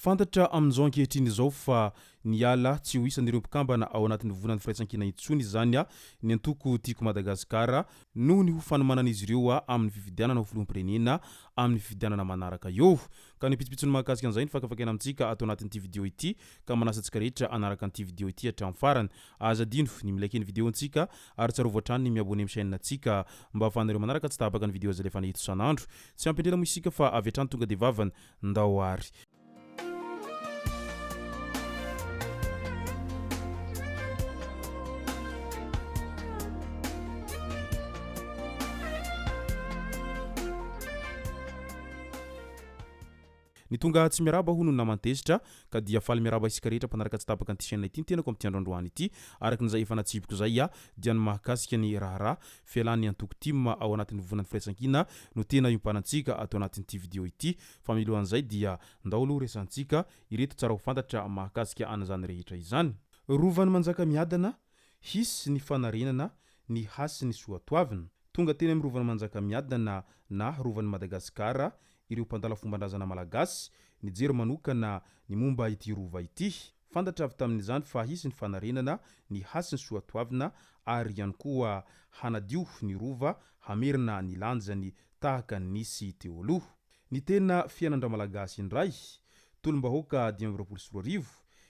Fantatra amin'izao ankehitriny izao fa niala tsy ho isan'ireo mpikambana ao anatin'ny vovonan'ny Firaisankina intsony izany ny antoko Tiako Madagasikara noho ny ho fanomanan'izy ireo amin'ny fifidianana ho filoham-pirenena amin'ny fifidianana manaraka eo. Ka ny pitsopitsony mahakasika an'izay no fakafakaina amintsika ato anatin'ity video ity ka manasa antsika rehetra hanaraka an'ity video ity hatramin'ny farany. Aza adino ny mi-like ny video ntsika ary tsarovy hatrany ny mi-abonner amin'ny chaîne ntsika mba ahafahanareo manaraka tsy tapaka ny video izay alefana eto isan'andro. Tsy ampy indrindra moa isika fa avy hatrany tonga dia vavany. Ndao ary. Ny tonga tsy miarahaba hono ny naman-tezitra ka dia faly miarahaba isika rehetra mpanaraka tsy tapaka an'ity chaîne ity ny tenako amin'ity andro androany ity. Araka ny izay efa natsipiko izay dia ny mahakasika ny raharaha fialan'ny antoko tim ao anatin'ny vovonan'ny firaisankina no tena iompanantsika ato anatin'ity video ity. Fa milohan'izay dia ndao aloha resahantsika ireto tsara ho fantatra mahakasika an'izany rehetra izany. Rovan'i Manjakamiadana, Hisy ny fanarenana ny hasin'ny soatoavina. Tonga teny amin'ny Rovan'i Manjakamiadana na Rovan'i Madagasikara ireo mpandala fomban-drazana malagasy nijery manokana ny momba ity Rova ity. Fantatra avy tamin'izany fa hisy ny fanarenana ny hasin'ny soatoavina ary ihany koa hanadio ny Rova hamerina ny lanjany tahaka ny nisy teo aloha. Ny tena fiainan-dRamalagasy indray, tolom-bahoaka 2025,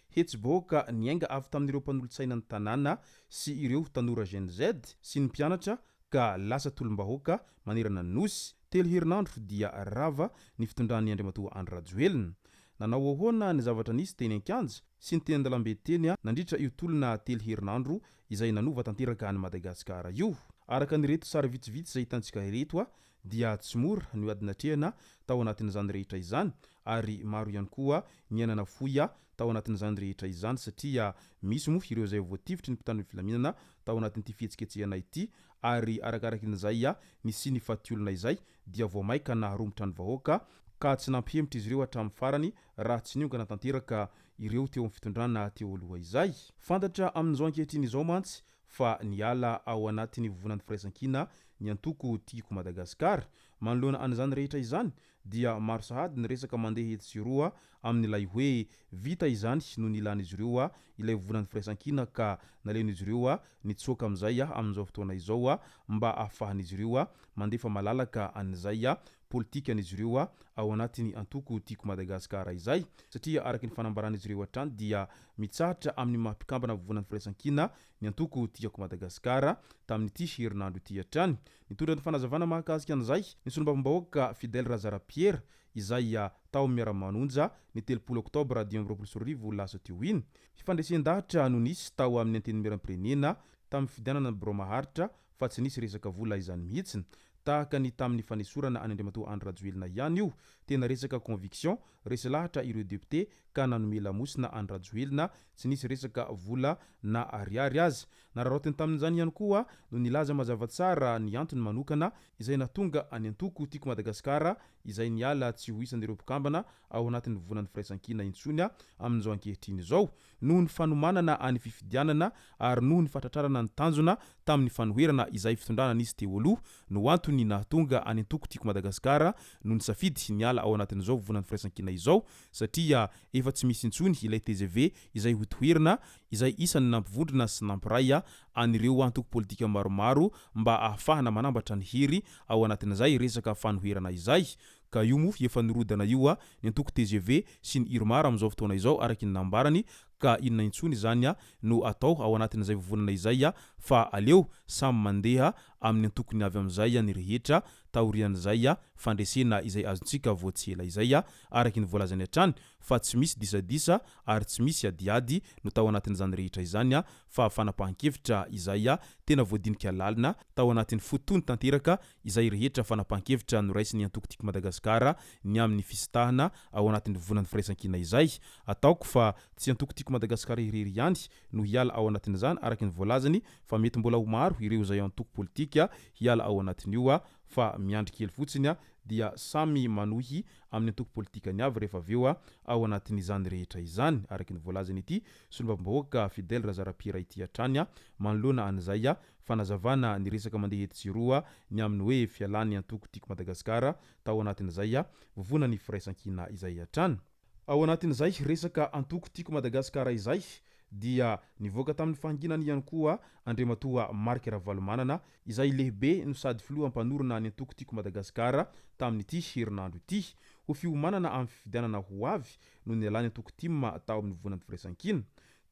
hetsi-bahoaka niainga avy tamin'ireo mpanolotsaina ny tanàna sy ireo tanora Gen Z sy ny mpianatra ka lasa tolom-bahoaka manerana ny Nosy, telo herinandro dia rava ny fitondran'i Andriamatoa Andry Rajoelina. Nanao ahoana ny zavatra nisy teny an-kianja sy ny teny an-dalambe teny nandritra io tolona telo herinandro izay nanova tanteraka an'i Madagasikara io? Araka an'ireto sary vitsivitsy izay hitantsika ireto dia tsy mora ny ady natrehana tao anatin'izany rehetra izany ary maro ihany koa ny aina nafoy tao anatin'izany rehetra izany satria misy moa ireo izay voatifitry ny mpitandro ny filaminana tao anatin'ity fihetsiketsehana ity ary arakarakin'izay nisian'ny fatiolona izay dia vao maika naharomotra ny vahoaka ka tsy nampihemotra izy ireo hatramin'ny farany raha tsy niongana tanteraka ireo teo amin'ny fitondrana teo aloha izay. Fantatra amin'izao ankehitriny izao mantsy fa niala ao anatin'ny vovonan'ny firaisankina ny antoko Tiako Madagasikara. Manoloana an'izany rehetra izany dia maro sahady ny resaka mandeha etsy sy eroa amin'ilay hoe vita izany no nilan'izy ireo ilay vovonan'ny firaisankina ka naleon'izy ireo nitsoaka amin'izay amin'izao fotoana izao mba ahafahan'izy ireo mandefa malalaka an'izay politikan'izy ireo ao anatin'ny antoko Tiako Madagasikara izay satria araka ny fanambaran'izy ireo hatrany dia mitsahatra amin'ny maha mpikambana vovonan'ny firaisankina ny antoko Tiako Madagasikara tamin'ity herinandro ity hatrany. Nitondra ny fanazavana mahakasika an'izay ny solombavambahoaka Fidèle Razarapiera izay tao amin'ny Miara-manonja ny 30 oktobra 2025 lasa teo iny. Fifandresen-dahatra no nisy tao amin'ny Antenimierampirenena tamin'ny fifidianana ny birao maharitra fa tsy nisy resaka vola izany mihitsy. Tahaka ny tamin'ny fanesorana an'i Andriamatoa Andry Rajoelina ihany io. Tena resaka conviction, resy lahatra ireo député ka nanome lamosina an'i Rajoelina, tsy nisy resaka vola na ariary aza. Nararaotiny tamin'izany ihany koa no nilaza mazava tsara ny antony manokana izay nahatonga an'ny antoko Tiako Madagasikara izay niala tsy ho isan'ireo mpikambana ao anatin'ny vovonan'ny Firaisankina intsony amin'izao ankehitriny izao noho ny fanomanana any fifidianana ary noho ny fahatratrarana ny tanjona tamin'ny fanoherana izay fitondrana nisy teo aloha no antony nahatonga any antoko Tiako Madagasikara no nisafidy niala ao anatin'izao vovonan'ny Firaisankina izao satria efa tsy misy intsony ilay tgv izay hotoherina izay isan'ny nampivondrona sy nampiray an'ireo antoko politika maromaro mba ahafahana manambatra ny hery ao anatin'izay resaka fanoherana izay ka io moa efa nirodana io ny antoko tgv sy ny irmar amin'izao fotoana izao araky ny nambarany ka inona intsony izany no atao ao anatin'izay vovonana izay fa aleo samy mandeha amin'ny antokony avy amin'izay ny rehetra taorian'izay fandresena izay azontsika vao tsy ela izay araky ny voalazany hatrany fa tsy misy disadisa ary tsy misy adiady no tao anatin'izany rehetra izany fa fanapahan-kevitra izay tena voadinika lalina tao anatin'ny fo tony tanteraka izay rehetra fanapahan-kevitra noraisin'ny antoko Tiako Madagasikara ny amin'ny fisintahana ao anatin'ny vovonan'ny firaisankina izay. Ataoko fa tsy antoko Tiako Madagasikara irery ihany no hiala ao anatin'izany araka ny voalazany fa mety mbola ho maro ireo izay antoko politika hiala ao anatin'io fa miandry kely fotsiny dia samy manohy amin'ny antoko politikany avy rehefa avy eo ao anatin'izany rehetra izany, araka ny voalazan'ity solombavambahoaka Fidèle Razarapiera ity hatrany manoloana an'izay fanazavana ny resaka mandeha etsy sy eroa ny amin'ny hoe fialan'ny antoko Tiako Madagasikara tao anatin'izay vovonan'ny firaisankina izay hatrany. Ao anatin'izay resaka antoko Tiako Madagasikara izay dia nivoaka tamin'ny fahanginany ihany koa Andriamatoa Marc Ravalomanana izay lehibe no sady filoha mpanorina ny antoko Tiako Madagasikara tamin'ity herinandro ity. Ho fiomanana amin'ny fifidianana ho avy no nialan'ny antoko tim tao amin'ny Vovonan'ny Firaisankina.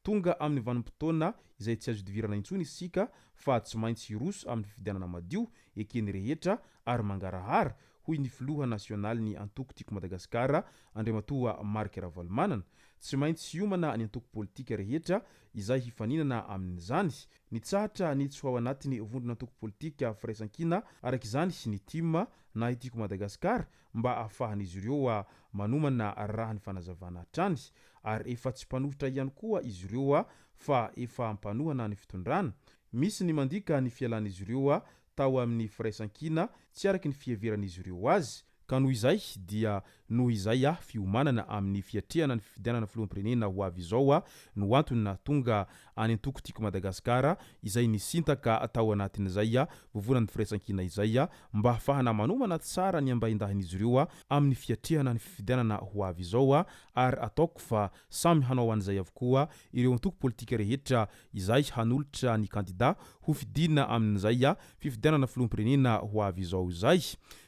Tonga amin'ny vanim-potoana izay tsy azo idivirana intsony isika fa tsy maintsy hiroso amin'ny fifidianana madio, eken'ny rehetra ary mangarahara, hoy ny filoha nasionalin'ny antoko Tiako Madagasikara, Andriamatoa Marc Ravalomanana. Tsy maintsy hiomana ny antoko politika rehetra izay hifaninana amin'izany. Nitsahatra ny tsy ho ao anatin'ny vondron'antoko politika Firaisankina araka izany ny tim na i Tiako Madagasikara mba ahafahan'izy ireo manomana raha ny fanazavana hatrany. Ary efa tsy mpanohitra ihany koa izy ireo fa efa mpanohana ny fitondrana. Misy ny mandika ny fialan'izy ireo tao amin'ny Firaisankina tsy araka ny fiheveran'izy ireo azy. Ka noho izay dia noho izay fiomanana amin'ny fiatrehana ny fifidianana filoham-pirenena ho avy izao no antony nahatonga any antoko Tiako Madagasikara izay nisintaka tao anatin'izay vovonan'ny Firaisankina izay mba hahafahana manomana tsara ny ambaindahin'izy ireo amin'ny fiatrehana ny fifidianana ho avy izao ary ataoko fa samy hanao an'izay avokoa ireo antoko politika rehetra izay hanolotra ny kandida ho fidiana amin'izay fifidianana filoham-pirenena ho avy izao izay.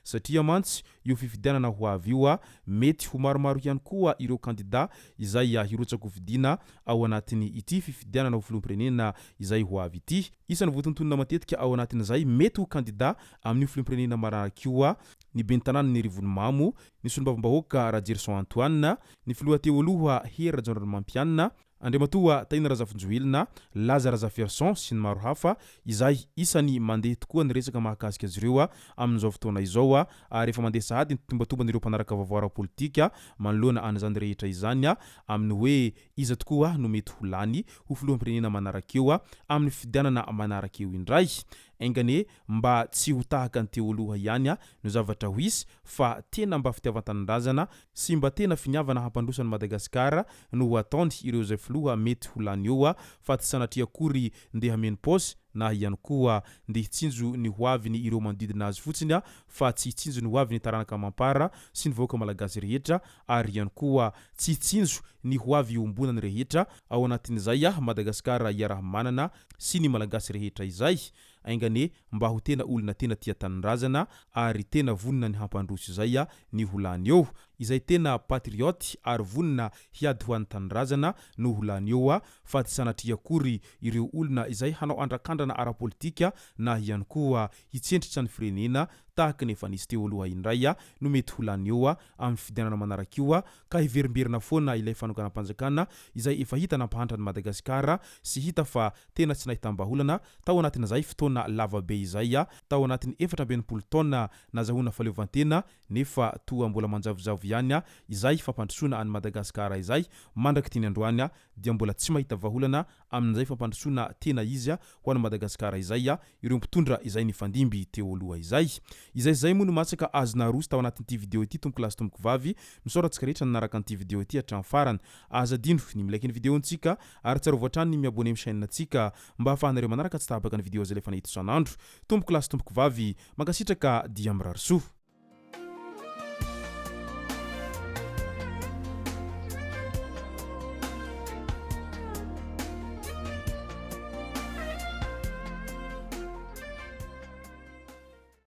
Satria mantsy io fifidianana ho avy io mety ho maromaro ihany koa ireo kandida izay hirotsa-kofidiana ao anatin'ny ity fifidianana ho filoham-pirenena izay ho avy ity. Isan'ny voatontonona matetika ao anatin'izay mety ho kandida amin'io filoham-pirenena manaraka io ny ben'ny tanànan'i Rivonimamo, ny solombavambahoaka Rajerison Antoine, ny filoha teo aloha Hery Rajaonarimampianina, Andriamatoa Tahina Razafinjoelina, Laza Razafiarison sy ny maro hafa izay isany mandeha tokoa ny resaka mahakasika azy ireo amin'izao fotoana izao ary efa mandeha sahady ny tombatomban'ireo mpanaraka vaovao ara-politika manoloana an'izany rehetra izany amin'ny hoe iza tokoa no mety ho lany ho filoham-pirenena manaraka eo amin'ny fifidianana manaraka eo indray. Enga anie mba tsy ho tahaka ny teo aloha ihany no zavatra ho hisy fa tena mba fitiavan-tanindrazana sy mba tena finiavana hampandroso an'i Madagasikara no ho ataony ireo izay filoha mety ho lany eo fa tsy sanatria akory ndeha hameno paosy na ihany koa ndeha hitsinjo ny ho aviny ireo manodidina azy fotsiny fa tsy hitsinjo ny ho aviny taranaka amam-para sy ny vahoaka malagasy rehetra ary ihany koa tsy hitsinjo ny ho avy iombonany rehetra ao anatin'izay Madagasikara iaraha-manana sy ny Malagasy rehetra izay. Enga anie mba ho tena olona tena tia tanindrazana ary tena vonona ny hampandroso izay ny ho lany eo. Izay tena patriote ary vonona hiady ho an'ny tanindrazana no ho lany eo fa tsy sanatria akory ireo olona izay hanao andrakandrana ara-politika na ihany koa hitsendritra ny firenena tahaka ny efa nisy teo aloha indray no mety ho lany eo amin'ny fifidianana manaraka io ka hiverimberina foana ilay fanonganam-panjakana izay efa hita nampahantra an'i Madagasikara sy hita fa tena tsy nahitam-bahaolana tao anatin'izay fotoana lava be izay, tao anatin'ny 64 taona nazahoana fahaleovantena nefa toa mbola manjavozavo ihany izay fampandrosoana an'i Madagasikara izay mandrak'ity ny androany dia mbola tsy mahita vahaolana amin'izay fampandrosoana tena izy ho an'i Madagasikara izay ireo mpitondra izay nifandimby teo aloha izay. Izay izay moa no masaka azo naroso tao anatin'ity video ity tompoko lahy sy tompoko vavy. Misaotra antsika rehetra nanaraka an'ity video ity hatramin'ny farany. Aza adino ny mi-like ny video-ntsika ary tsarovy hatrany ny mi-abonner amin'ny chaîne-ntsika mba ahafahanareo manaraka tsy tapaka ny video izay alefanay eto isan'andro. Tompoko lahy sy tompoko vavy, mankasitraka dia mirary soa.